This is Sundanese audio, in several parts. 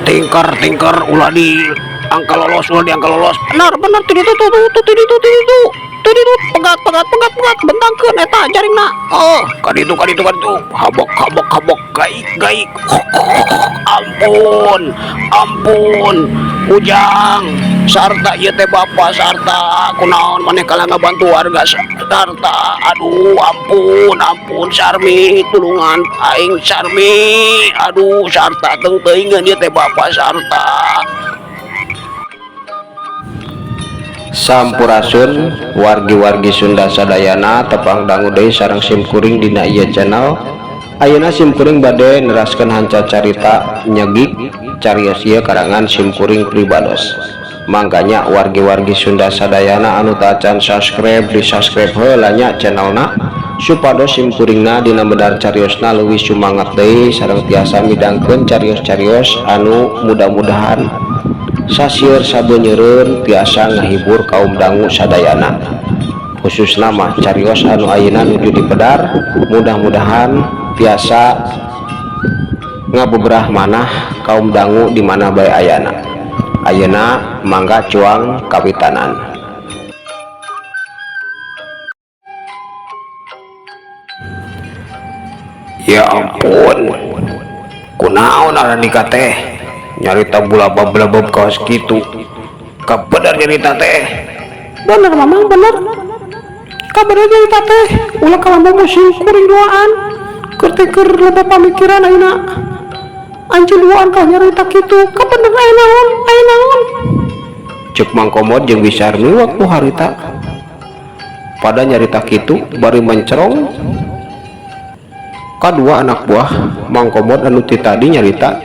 Tingker tingker, ulah di angka lolos, ulah di angka lolos. Benar benar, tuh itu tuh tuh tuh tuh itu tuh itu tuh itu, pegat pegat pegat pegat, bentangkeun eta jaringna. Oh, kaditu kaditu kaditu, habok habok habok, gaik gaik. Ampun ampun, Ujang sarta, ieu teh bapak sarta. Kunaon maneh kalah ngabantu warga sarta? Aduh, ampun ampun, Sarmi, tulungan aing, Sarmi. Aduh, sarta, teu teuingeun, ieu teh bapak sarta. Sampurasun wargi-wargi Sunda sadayana, tepang dangu deui sareng simkuring dina ieu channel. Ayeuna simkuring bade neraskeun hanca carita nyegik carios ieu karangan simkuring pribados. Mangkanya wargi-wargi Sunda sadayana anu tacan subscribe, di subscribe heula nya channelna, supados simkuringna dina medar cariosna leuwih sumangat deui sareng tiasa midangkeun carios-carios anu mudah-mudahan sasieur sabenyeureun tiasa ngahibur kaum dangu sadayana, khususna mah carios anu ayeuna nuju dipedar, mudah-mudahan tiasa ngabeberah manah kaum dangu di mana bae ayana. Ayeuna mangga cuang kawitanan. Ya ampun, kunaon Aradika teh nyarita bulabab-bulabab kawas kitu? Kabener nyarita teh? Bener, Mamang, bener. Kabener nyarita teh. Ulah kalamba musim kuring duaan. Keur teh keur loba pamikiran ayeuna. Anjeun duaan kah nyarita kitu? Kabener, aya naon? Aya naon? Cek Mang Komod jeung Bisarmi waktu harita pada nyarita kitu bari mencerong. Kadua anak buah Mang Komod anu ti tadi nyarita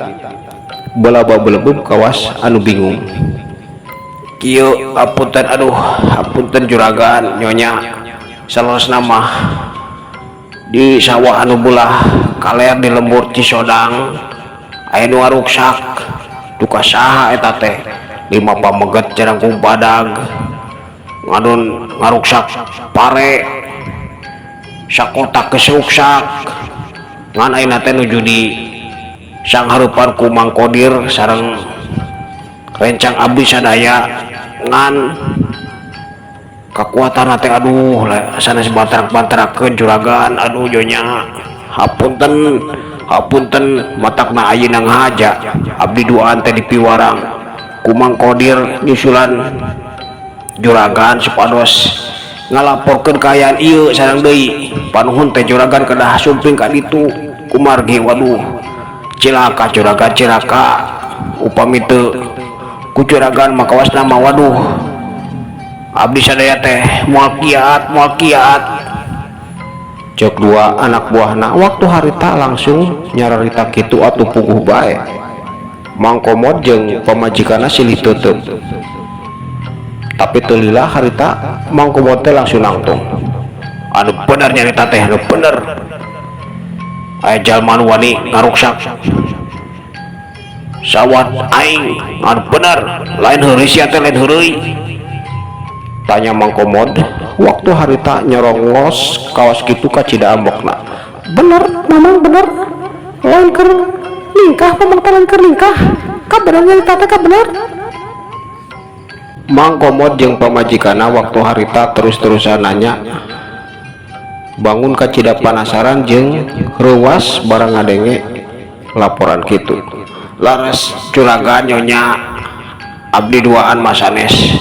belaba belebeb kawas anu bingung. Kieu, apunten, aduh, apunten juragan, nyonya, saleresna mah di sawah anu belah kaler di lembur Cisodang aya nu ngaruksak. Duka saha eta teh? Lima pameget jarangkung badag ngadon ngaruksak pare sakotak geus ruksak. Ngan ayeuna teh nuju di sanghareupan ku Mang Kodir sareng rencang abdi sadaya, ngan kakuatan teh, aduh, sanes bantrak-bantrakeun, juragan. Aduh, nyonya, hapunten hapunten, matakna ayeuna ngahaja abdi duaan teh dipiwarang ku Mang Kodir nyusulan juragan supados ngalaporkeun kaayaan ieu. Sareng deui panuhun teh juragan kedah sumping ka ditu kumargi, waduh, cilaka juragan, cilaka. Upami teu ku juragan maka wasna mah, waduh, abdi sadaya teh moal kiat, moal kiat. Cek dua anak buahna waktu harita langsung nyararita kitu atuh puguh bae. Mang Komod jeung pamajikanna silih teuteum, tapi teu lila harita Mang Komod teh langsung nangtung. Anu bener nyarita teh, anu bener. Aya jalma nu wani ngaruksak sawah aing? Anu bener, lain heureuy sia teh, lain heureuy. Tanya Mang Komod waktu harita nyerongos kawas kitu kacida ambekna. Bener, Mamang, bener. Lain keur ningkah, Mamang teh lain keur ningkah. Kabener nyarita teh, kabener. Mang Komod jeung pamajikanna waktu harita terus-terusan nanya. Bangun kacida panasaran jeung reuwas barang ngadenge laporan kitu. Laras juragan, nyonya, abdi duaan mah sanes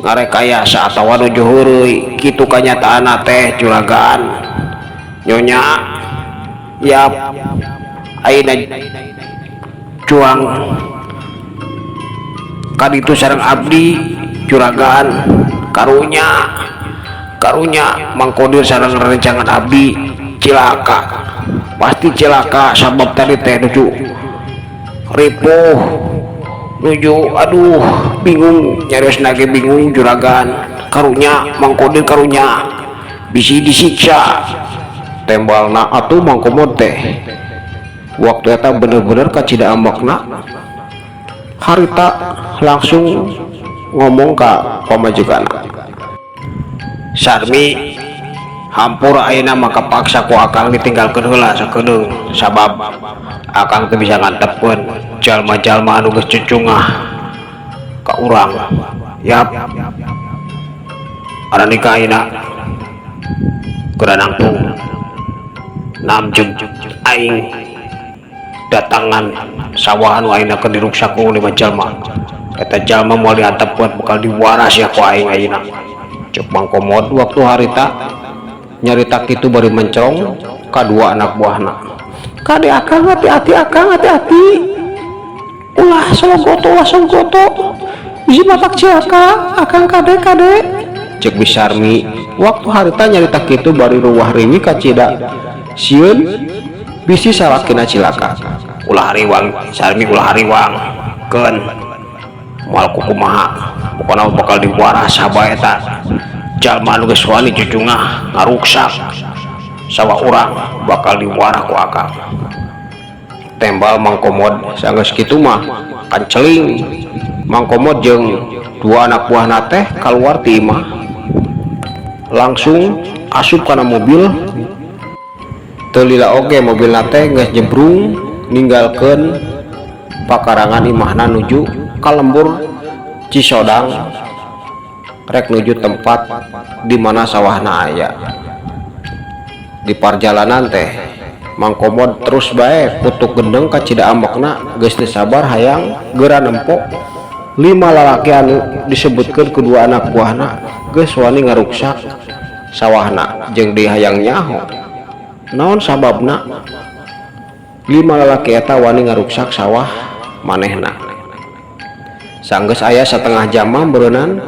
ngarekayasa atawa nuju heureuy, kitu kanyataanna teh, juragan, nyonya. Yap, ayeuna cuang kaditu sareng abdi, juragan. Karunya, karunya Mang Kodir sareng rerencangan abdi cilaka, pasti cilaka, sabab tadi teh nuju ripuh, nuju, aduh, bingung nyarios nage, bingung, juragan. Karunya Mang Kodir, karunya bisi disiksa. Tembalna atuh Mang Komod teh waktu eta bener-bener kacida ambekna harita, langsung ngomong ka pamajikanna. Sarmi, hampura, ayeuna mah kapaksa ku akang ditinggalkeun heula sakedeung, sabab akang teu bisa ngantepkeun jalma-jalma anu geus cucungah ka urang. Yap, Aranika, ayeuna geura nangtung namjeg aing datangan sawah anu ayeuna keur diruksak ku lima jalma. Eta jalma moal diantepkeun, bakal diwaras ya ku aing ayeuna, cek Mang Komod waktu harita nyarita kitu bari mencerong kadua anak buahna. Kade akang, hati-hati akang, hati-hati, ulah sologoto, ulah sologoto, bisi matak cilaka akang, kade, kade. Cek Bi Sarmi waktu harita nyarita kitu bari ruwah riwi kacida sieun bisi salakina cilaka. Ulah hariwang, Sarmi, ulah hariwang, keun, moal kukumaha, pokona bakal diwaras haba eta jalma anu geus wani cucungah ngaruksak sawah urang, bakal diwarah ku akang. Tembal Mang Komod. Sanggeus kitu mah kanceling Mang Komod jeung dua anak buahna teh kaluar ti imah, langsung asup kana mobil. Teu lila oge mobilna teh geus jembrung ninggalkeun pakarangan imahna nuju ka lembur Cisodang, rek nuju tempat di mana sawahna aya. Di parjalanan teh Mang Komod terus bae kutuk gendeng kacida ambekna, geus teu sabar hayang geura nempo lima lalaki anu disebutkeun kedua anak buahna geus wani ngaruksak sawahna, jeung di hayang nyaho naon sababna lima lalaki eta wani ngaruksak sawah manehna. Sanggeus aya setengah jam mah beureunan,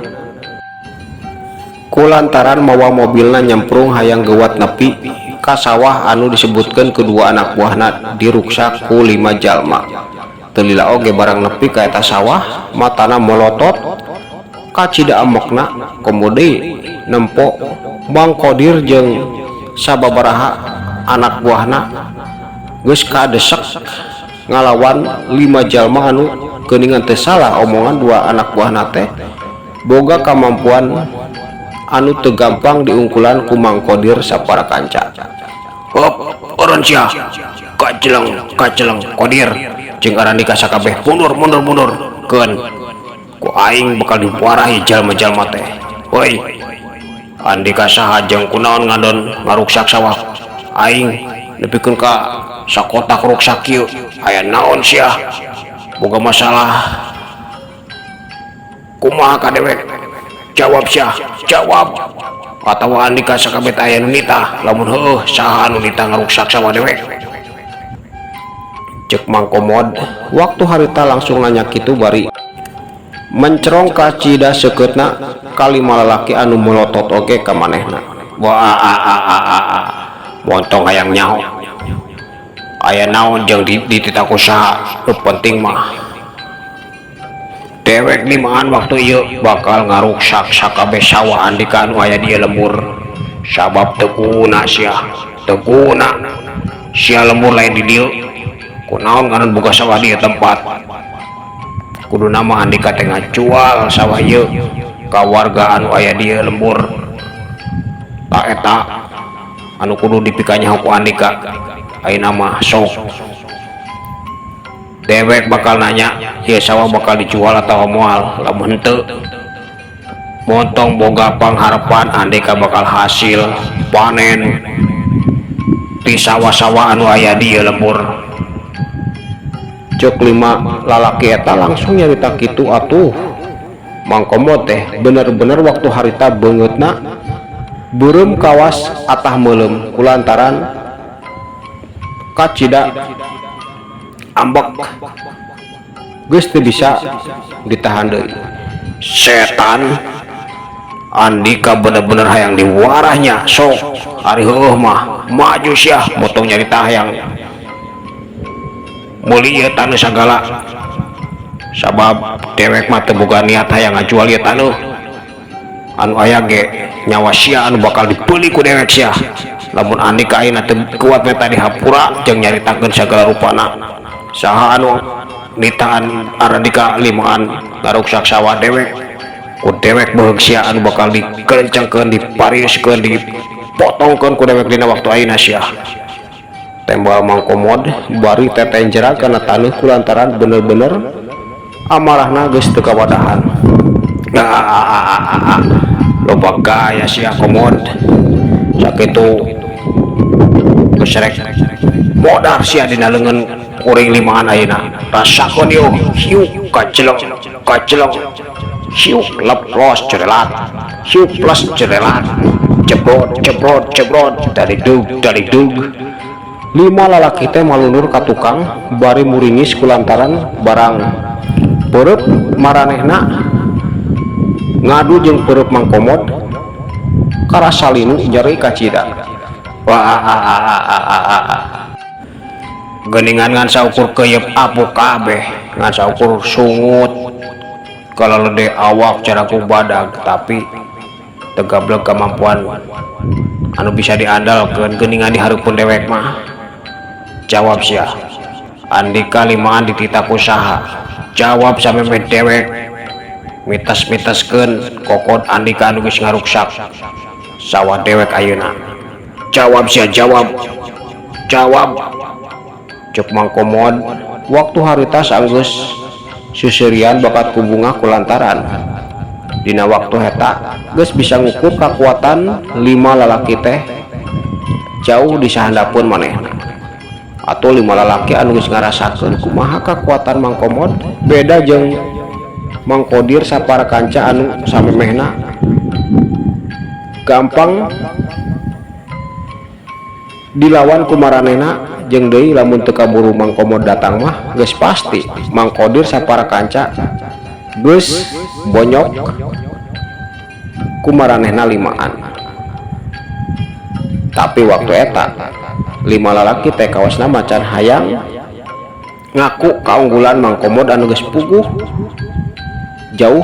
kulantaran mawa mobilna nyemprung hayang geuwat nepi ka sawah anu disebutkeun kedua anak buahna diruksak ku lima jalma. Teu lila oge barang nepi ka eta sawah, matana molotot kacida ambekna, komo deui nempo Mang Kodir jeung sababaraha anak buahna geus kadesek ngalawan lima jalma anu geuningan teu salah omongan dua anak buahna teh boga kamampuan anu teu gampang diungkulan ku Mang Kodir sapara kanca. Hop, urun sia, kaceleng, kaceleng. Kodir jeung Arandika sakabeh mundur, mundur, mundur, keun, ku aing bakal diwarahi jalma-jalma teh. Woi, Andika saha jeung kunaon ngadon ngaruksak sawah aing nepikeun ka sakotak ruksak kieu? Aya naon sia? Boga masalah kumaha ka dewek? Jawab sia, jawab, atawa Andika sakabeh aya nu nitah? Lamun heueuh, saha anu nitah ngaruksak sawah dewek? Cek Mang Komod waktu harita langsung nanya kitu bari mencerong kacida seukeutna kalima lalaki anu melotot oge ka manehna. Wah, a a a a a, montong hayang nyaho aya naon jeung dititah ku saha. Nu penting mah dewek limaan waktu ieu bakal ngaruksak sakabeh sawah Andika anu aya di lembur, sabab teu guna sia, teu guna sia lembur lain di dieu. Kunaon ngaran buka sawah di tempat? Kudu nama Andika teh ngajual sawah ieu ka warga anu aya di lembur. Tak eta anu kudu dipikanyaho ku Andika ayeuna mah. Sok dewek bakal nanya, ieu sawah bakal dijual atau moal. Lamun henteu, Montong boga pangharapan andika bakal hasil panen di sawah-sawah anu aya di ieu lembur. Cek lima lalaki eta langsung nyarita kitu atuh. Mang Komod teh bener-bener waktu harita beungeutna beureum kawas atah meuleum kulantaran kacida ambek geus teu bisa ditahan deui. Setan, Andika bener-bener hayang diwarahnya. Sok, ari heueuh mah maju sia. Montong nyarita hayang meuli ieu taneuh sagala, sabab dewek mah teu boga niat hayang ngajual ieu taneuh. Anu aya ge nyawa sia anu bakal dibeuli ku dewek sia lamun Andika ayeuna teu kuat menta dihapura jeung nyaritakeun sagala rupana saha anu nitaan Arandika limaan ngaruksak sawah dewek. Ku dewek beheug sia anu bakal dikerencengkeun, dipariuskeun, dipotongkeun ku dewek dina waktu ayeuna sia, tembal Mang Komod bari tetenjera kana taneuh kulantaran bener-bener amarahna geus teu kawadahan. Ah, loba gaya sia, Komod. Sakitu geus rek modar sia dina leungeun kuring limaan ayeuna. Rasakeun ieu. Hiuk, kajeleng, kajeleng, hiuk, leplos cerelat, hiuk plus cerelat, jebrot jebrot jebrot, dari dug dari dug. Lima lalaki teh malunur ka tukang bari muringis kulantaran barang peureub maranehna ngadu jeung peureub Mang Komod karasa linu nyeri kacida. Wah, geuningan ngan saukur keuyeup apuk kabeh, ngan saukur sungut kalau lede awak caraku badag, tapi teu gablek kemampuan anu bisa diandalkeun geuningan di hareupeun dewek mah. Jawab sia, Andika limaan dititah ku saha? Jawab samemeh dewek mitas-mitaskeun kokod Andika anu geus ngaruksak sawah dewek ayeuna. Jawab sia, jawab, jawab, cek Mang Komod waktu harita sanggeus seuseurian bakat ku bungah kulantaran dina waktu eta geus bisa ngukur kakuatan lima lalaki teh jauh di sahandapeun manehna. Atau lima lalaki anu geus ngarasakeun kumaha kakuatan Mang Komod beda jeung Mang Kodir sapara kanca anu samemehna gampang dilawan ku maranehna. Jeung deui lamun teu kaburu Mang Komod datang mah geus pasti Mang Kodir sapara kanca geus bonyok ku maranehna limaan. Tapi waktu eta lima lalaki teh kawasna macan hayang ngaku kaunggulan Mang Komod anu geus puguh jauh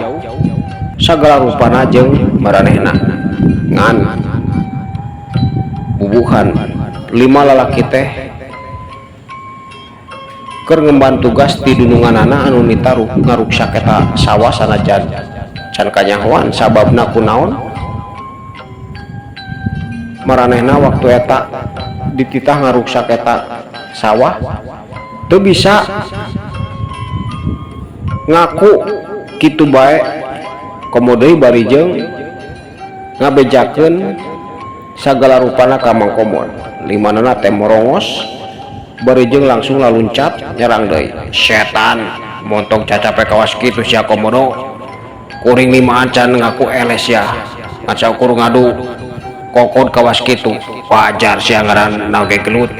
sagala rupana jeung maranehna. Ngan bubuhan lima lalaki teh keur ngemban tugas di dununganana anu nita ngaruksak eta sawah sanajan can kanyahoan sababna kunaon maranehna waktu eta dititah ngaruksak eta sawah. Teu bisa ngaku kitu bae, komo deui bari jeung ngabejakeun sagala rupana ka Mang Komod. Limanana teh morongos bari jeung langsung laluncat nyerang deui. Setan, montong cacape kawas kitu sia, Komodo. Kuring limaan can ngaku eleh sia. Ngan saukur ngadu kokod kawas kitu. Wajar sia ngaran ge gelut.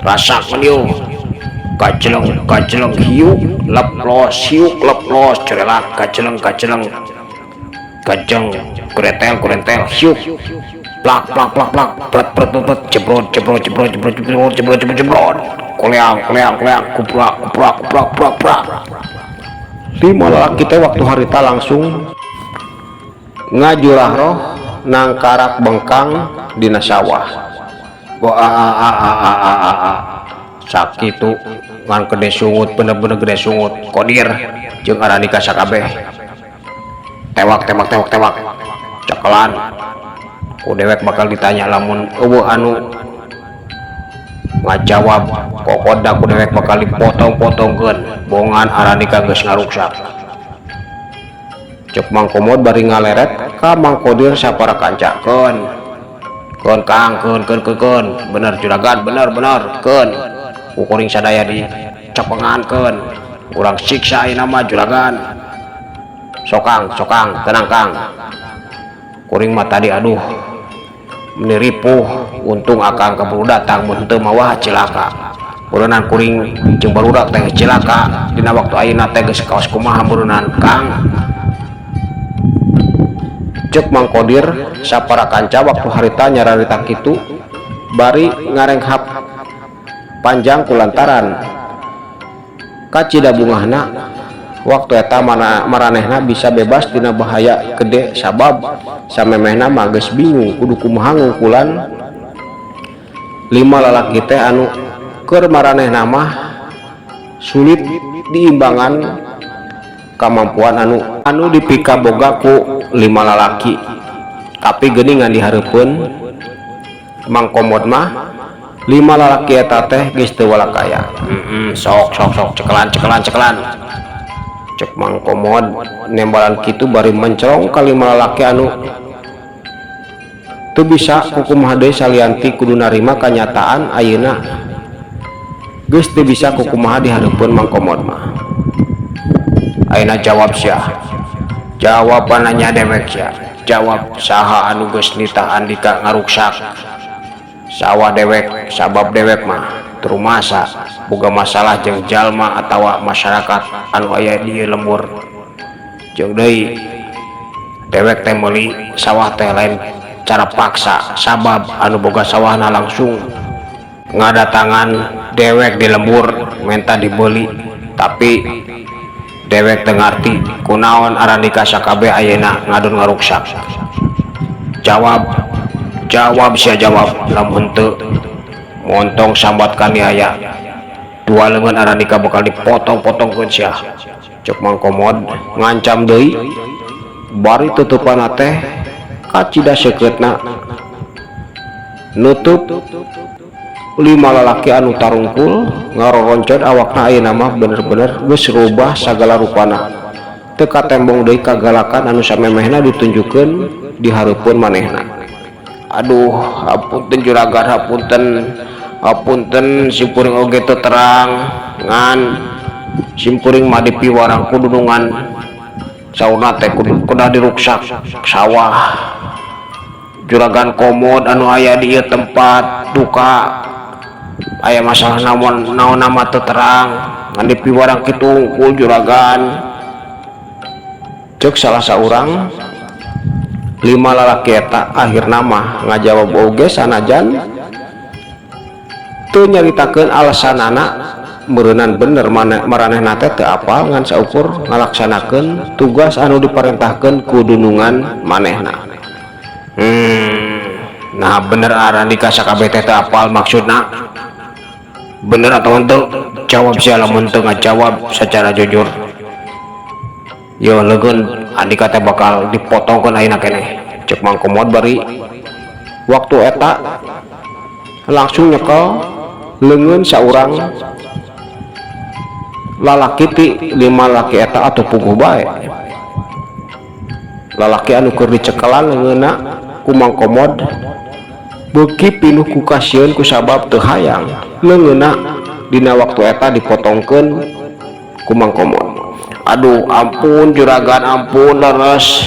Rasakeun ieu. Kajeleng, kajeleng, hiuk leplos, hiuk leplos cerelak, kajeleng, kajeleng, kajeng, kuretel, kurentel, hiuk, plak plak plak plak, pret pret pret pret, jebrot jebrot jebrot jebrot jebrot jebrot jebrot jebrot, koleang koleang koleang, kuprak kuprak kuprak kuprak kuprak. Lima lalaki teh waktu harita langsung ngajurahroh nangkarak bengkang dina sawah. Wah, ah, ah, ah, ah, ah, ah, ah. Sakitu ngan gede sungut, bener-bener gede sungut. Kodir jeung Aranika sakabeh tewak tewak tewak tewak, cekelan. Ku dewek bakal ditanya. Lamun euweuh anu ngajawab, kokoda ku dewek bakal dipotong-potongkeun bongan Aranika geus ngaruksak. Cek Mang Komod bari ngaleret ka Mang Kodir sapara kanca. Keun keun Kang, keun keun keun keun, bener juragan, bener bener, keun ku kuring sadaya dicepengan, keun urang siksa ayeuna mah juragan. Sok Kang, sok Kang, tenang Kang, kuring mah tadi aduh meni ripuh, untung akang keburu datang, mun henteu mah wah cilaka. Urunan kuring jeung barudak teh cilaka dina waktu ayeuna teh geus kaos kumaha meureunnan Kang. Cek Mang Kodir sapara kanca waktu harita nyararita kitu bari ngarenghap panjang kulantaran kacida bungahna waktu eta mana maranehna bisa bebas tina bahaya gede, sabab samemehna mah geus bingung kudu kumaha ngungkulan lima lalaki teh anu keur maranehna mah sulit diimbangan kamampuan anu anu dipikaboga ku lima lalaki. Tapi geuningan dihareupeun Mang Komod mah lima lalaki eta teh geus teu walakaya. Sok sok sok, cekelan cekelan cekelan, cek Mang Komod nembalan kitu bari mencrong ka lima lalaki anu teu bisa kukumaha deui salianti kudu narima kanyataan ayeuna geus teu bisa kukumaha dihareupeun Mang Komod mah. Ayeuna jawab sia, jawabannya dewek sia, jawab saha anu geus nitah andika ngaruksak sawah dewek, sabab dewek mah terumasa boga masalah jeung jalma atawa masyarakat anu aya di lembur. Jeung deui dewek teh meuli sawah teh lain cara paksa, sabab anu boga sawahna langsung ngadatangan dewek di lembur menta dibeli. Tapi dewek teu ngarti kunaon arandika sakabeh ayeuna ngadon ngaruksak. Jawab, jawab sia, jawab, lamun teu montong sambat kaniaya, dua lengan arandika bakal dipotong-potongkeun sia. Cek Mang Komod ngancam deui bari tutupanna teh kacida seukeutna nutup lima lalaki anu tarungkul ngaroroncod awakna ayeuna mah bener-bener geus rubah sagala rupana, teu katembong deui kagalakan anu samemehna ditunjukkeun di hareupeun manehna. Aduh, hapunten juragan, hapunten, hapunten, simkuring oge teu terang, ngan simkuring mah dipiwarang ku dunungan sauna teh kudu kudah diruksak sawah juragan Komod anu aya di ieu tempat duka. Aya masalah naon naon nama teu terang, ngan dipiwarang kitu hungkul juragan. Cek salah saurang lima lalaki eta akhirna mah ngajawab oge sanajan teu nyaritakeun alasanana, meureunan bener mana maranehna teh teu apal, ngan saukur ngalaksanakeun tugas anu diparentahkeun ku dunungan manehna. Nah bener arandika sakabeh teh teu apal maksudna, bener atau henteu? Jawab sia, lamun teu ngajawab secara jujur yo leungeun andika teh bakal dipotongkeun ayeuna keneh. Cek Mang Komod bari waktu eta langsung nyekel leungeun saurang lalaki ti lima lalaki eta atau puguh bae lalaki anu keur dicekelan leungeunna ku Mang Komod beuki pinuh ku kasieun ku sabab teu hayang leungeunna dina waktu eta dipotongkeun ku Mang Komod. Aduh, ampun juragan, ampun, leres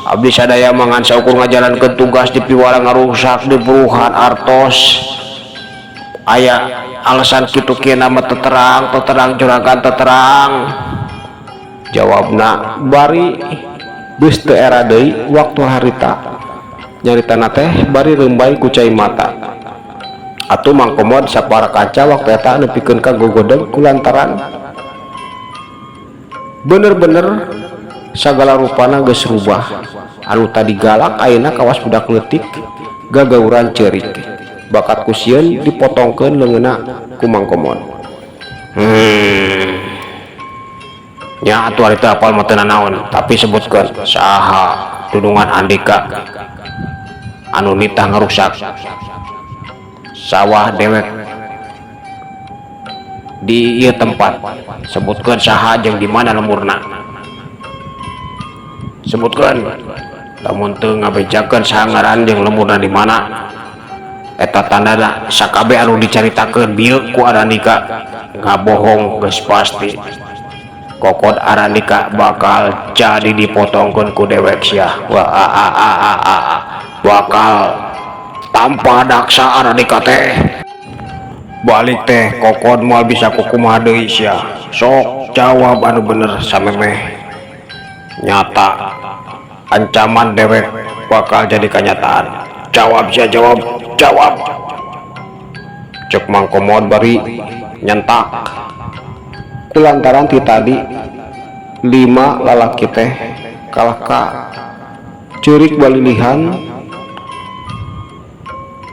abdi sadaya mah ngan saukur ngajalankeun tugas, dipiwarang ngarusak diburuhan artos aya alasan kitu kieu nama teu terang, teu terang juragan, teu terang, jawabna bari geus teu era deui waktu harita nyaritana teh bari reumbay ku cai mata. Atuh Mang Komod sapara kanca waktu eta nepikeun ka gogodeg kulantaran bener-bener sagala rupana geus rubah, anu tadi galak ayeuna kawas budak leutik gagauran ceurik bakat ku sieun dipotongkeun leungeunna ku Mang Komod. Nya atuh ari teu apal mah teu nanaon, tapi sebutkeun saha dunungan andika anu nitah ngarusak sawah dewek di ieu tempat, sebutkeun saha jeung di mana lemburna. Sebutkeun. Lamun teu ngabejakeun saha ngaran jeung lemburna di mana. Eta tandana sakabeh anu dicaritakeun bieu ku Arandika ngabohong geus pasti. Kokod Arandika bakal jadi dipotongkeun ku dewek sia. Wah, a, a, a, a, a, a. Bakal tanpa daksa Arandika teh. Balik teh kokod moal bisa kukumaha deui sia. Sok jawab anu bener samemeh nyata ancaman dewek bakal jadi kenyataan. Jawab sia, jawab, jawab. Cek Mang Komod bari nyentak. Kulantaran ti tadi lima lalaki teh kalah ka ceurik balilihan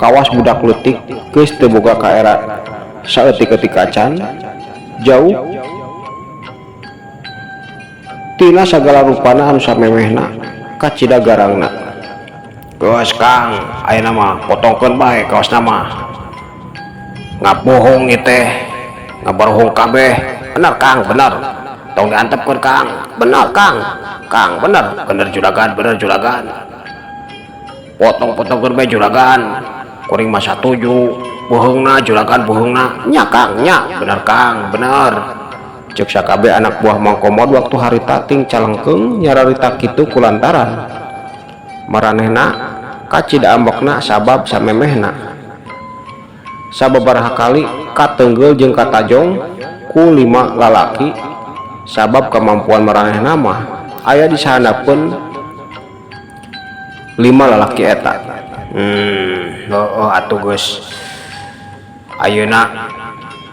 kawas budak leutik geus teu boga kaera saeutik-eutik acan jauh tina sagala rupana anu samemehna kacida garangna. Geus Kang, ayeuna mah potongkeun bae kaosna mah. Ngabohong ieu teh, ngabarohong kabeh. Bener Kang, bener. Tong diantepkeun Kang. Bener Kang. Kang, bener. Bener juragan, bener juragan. Potong-potongkeun bae juragan. Kuring mah satuju. Bohongna juragan, bohongna. Nya Kang, nya. Bener Kang, bener. Cek sakabeh anak buah Mang Komod waktu harita ting calengkeung nyararita kitu kulantaran maranehna kacida ambekna sabab samemehna sababaraha kali katenggel jeung katajong ku lima lalaki sabab kemampuan maranehna mah aya di sahandapeun lima lalaki eta. Oh, atuh geus. Ayeuna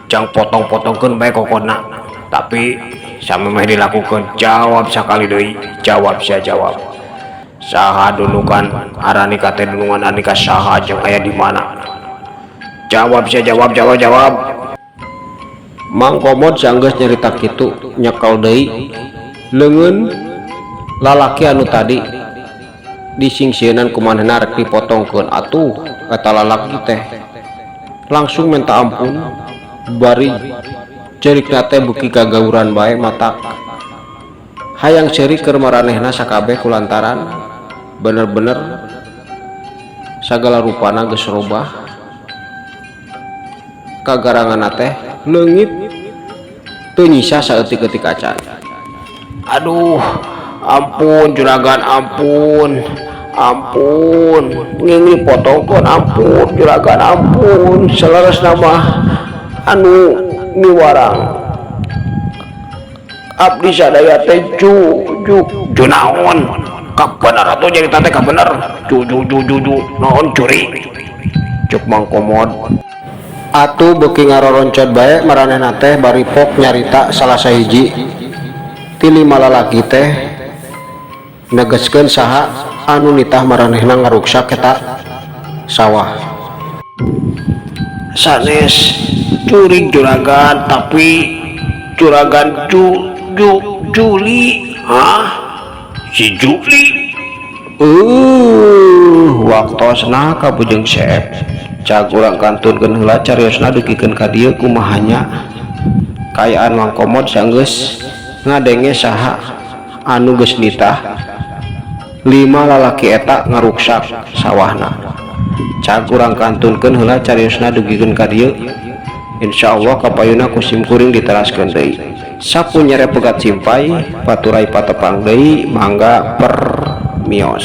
jang potong-potongkeun bae kokodna. Tapi samemeh dilakukeun jawab sakali deui, jawab sia jawab. Saha dunukan Aranika teh, dunungan Aranika saha jeung aya di mana? Jawab sia, jawab, jawab, jawab. Mang Komod sanggeus nyarita kitu nyekel deui leungeun lalaki anu tadi disingsieunan ku manehna rek dipotongkeun. Atuh eta lalaki teh langsung minta ampun bari ceurikna teh beuki gagauran bae matak hayang ceurik keur maranehna sakabeh kulantaran bener-bener sagala rupana geus robah, kagaranganna teh leungit teu nyisa saeutik-eutik acan. Aduh, ampun juragan, ampun. Ampun, nging dipotongkeun, ampun juragan, ampun. Saleresna mah anu miwarang abdi sadaya teh ju ju ju naon? Kabener atuh nyarita teh kabener. Ju ju ju ju ju naon curi? Cek Mang Komod. Atuh beuki ngaroroncod bae maranehna teh bari pok nyarita salah sahiji ti lima lalaki teh negeskeun saha anu nitah maranehna ngaruksak eta sawah. Sanes curi juragan, tapi juragan ju ju Juli. Hah? Si Juli? Waktosna kabujeng seep. Cag urang kantunkeun heula cariosna dugikeun ka dieu kumahanya kaayaan Mang Komod sanggeus ngadenge saha anu geus nitah lima lalaki eta ngaruksak sawahna. Cag urang kantunkeun heula cariosna dugikeun ka dieu. Insyaallah kapayuna ku sim kuring diteraskeun deui. Sapu nyere pegat simpay paturay patepang deui mangga permios.